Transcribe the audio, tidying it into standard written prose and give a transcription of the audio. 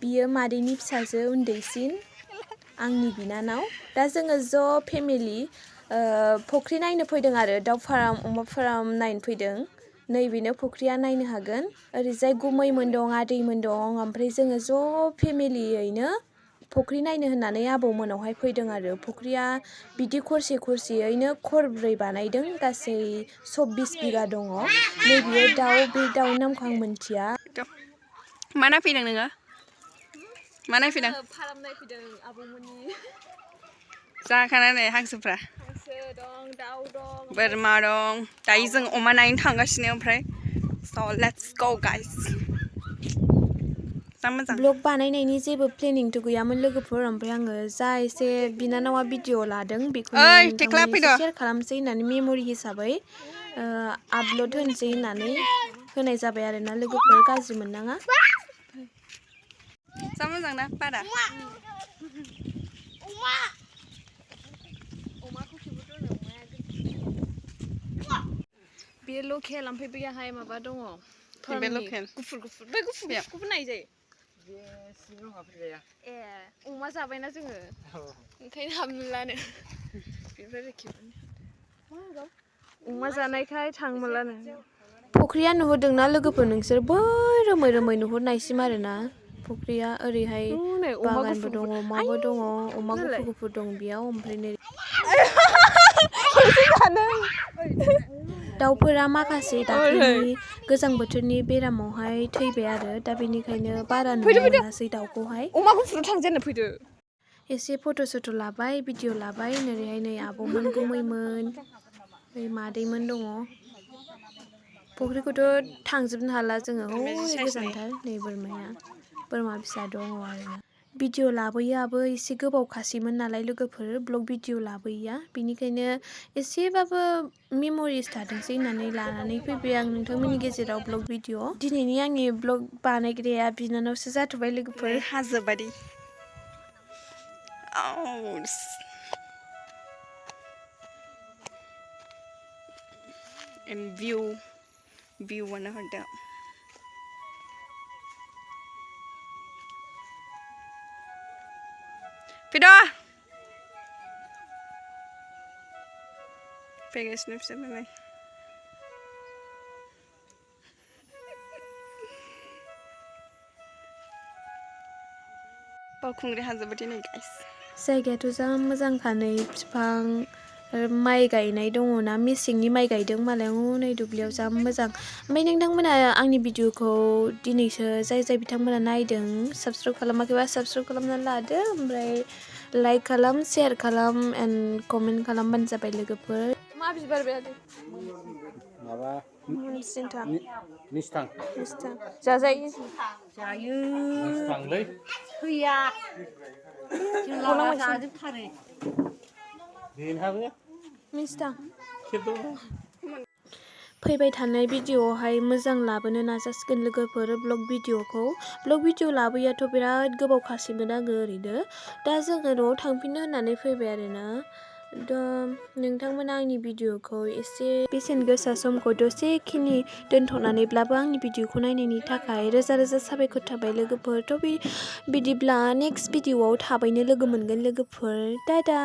बियो मादैनि फिसाजो उन्दैसिन आंनि बिनानाव दा जोङो ज' फेमिलि फुख्रि नायनो फैदों आरो दाउ फार्म अमा फार्म नायनो फैदों नैबेनो फुख्रिया नायनो हागोन ओरैजाय गुमैमोन दं आदैमोन दं ओमफ्राय जोङो ज' फेमिलियैनो फुख्रि नायनो होननानै आबौमोनावहाय फैदों आरो फुख्रिया बिदि खरसेयैनो खरब्रै बानायदों गासै 24 बिगा दङ नैबेयो दाउ बे दाउनि नामखौ आं मिन्थिया मा नायफैदों नोङो मा नायफैदों फार्म नायफैदों आबौमोननि जाखाना नै हांसोफ्रा हांसो दं दाउ दं बोरमा दं दायो जों अमा नायनो थांगासिनो ओमफ्राय so let's go guys जा मोजां ब्लग बानायनायनि जेबो प्लेनिंथ' गैयामोन लोगोफोर ओमफ्राय आङो जा एसे बिनानावा भिडिअ लादों बेखौनो थेख्ला नोंथांमोननो फैद' एसे शेयार खालामसै होननानै मेम'रि हिसाबै आपल'ड होनोसै होननानै होनाय जाबाय आरोना लोगोफोर गाज्रि मोननाङा जा मोजां ना बारा बे लकेल ओमफ्राय बैयाहाय माबा दङ बे फार्मनि लकेल गुफुर बे गुफुरखौबो नाय जायो ए अमा जाबायना जोङो ओंखायनो हाबनो मोनलानो अमा जानायखाय थांनो मोनलानो फुख्रिया नुहुरदोंना लोगोफोर नोंसोर बै रोमै रोमै नुहुरनायसिम आरोना फुख्रिया ओरैहाय बागानबो दङ अमाबो दङ अमा गुफुर गुफुर दं बेयाव ओमफ्राय नै दाउफोरा माखासे दाख्लैनि गोजां बोथोरनि बेरामावहाय थैबाय आरो दा बेनिखायनो बारा नुनो मोनासै दाउखौहाय अमा गुफुर थांजेननो फैदो एसे फट' सट' लाबाय भिडिअ लाबाय ओरैहाय नै आबौमोन गुमैमोन ओरै मादैमोन दङ फुख्रिखौथ' थांजोबनो हाला जोङो हरै गोजानथार नै बोरमा फिसा दङ आरोना भिडिअ लाबोयोआबो एसे गोबावखासैमोन नालाय लोगोफोर ब्लग भिडिअ लाबोयैया बेनिखायनो एसेबाबो मेम'रिस थाथोंसै होननानै लानानै फैबाय आं नोंथांमोननि गेजेराव ब्लग भिडिअ दिनैनि आंनि ब्लग बानायग्राया बिनानावसो जाथ'बाय लोगोफोर हाजो बादि and view wana hada Pida Pegasno fisanay बावखुंग्रि हाजो बादि नै गाइस जायगायाथ' जा मोजांखा नै बिफां माइ गायनाय दङना मेसेंनि माइ गायदों मालाय नै दुब्लियाव जा मोजां ओमफ्राय नोंथांमोना आंनि भिडिअखौ दिनैसो जाय बिथांमोना नायदों साबस्क्राइब खालामाखैबा साबस्क्राइब खालामनानै लादो ओमफ्राय लाइक खालाम शेयार खालाम एन्ड कमेन्ट खालामबानो जाबाय लोगोफोर मा बिबार बे माबा मिस्थां जाजायो जायो मिस्थांलै थैया फैबाय थानाय भिडिअआवहाय मोजां लाबोनो नाजासिगोन लोगोफोर ब्लग भिडिअ लाबोयाथ' बिराद गोबावखासैमोन आङो ओरैनो दा जोङो न'आव थांफिननो होननानै फैबाय आरोना दा नोंथांमोना आंनि भिडिअखौ एसे बेसेन गोसा समखौ दसेखिनि दोनथ'नानैब्लाबो आंनि भिडिअखौ नायनायनि थाखाय रोजा रोजा साबायखर थाबाय लोगोफोर थ' बिदिब्ला नेक्स्ट भिडिअआव थाबैनो लोगो मोनगोन लोगोफोर टाटा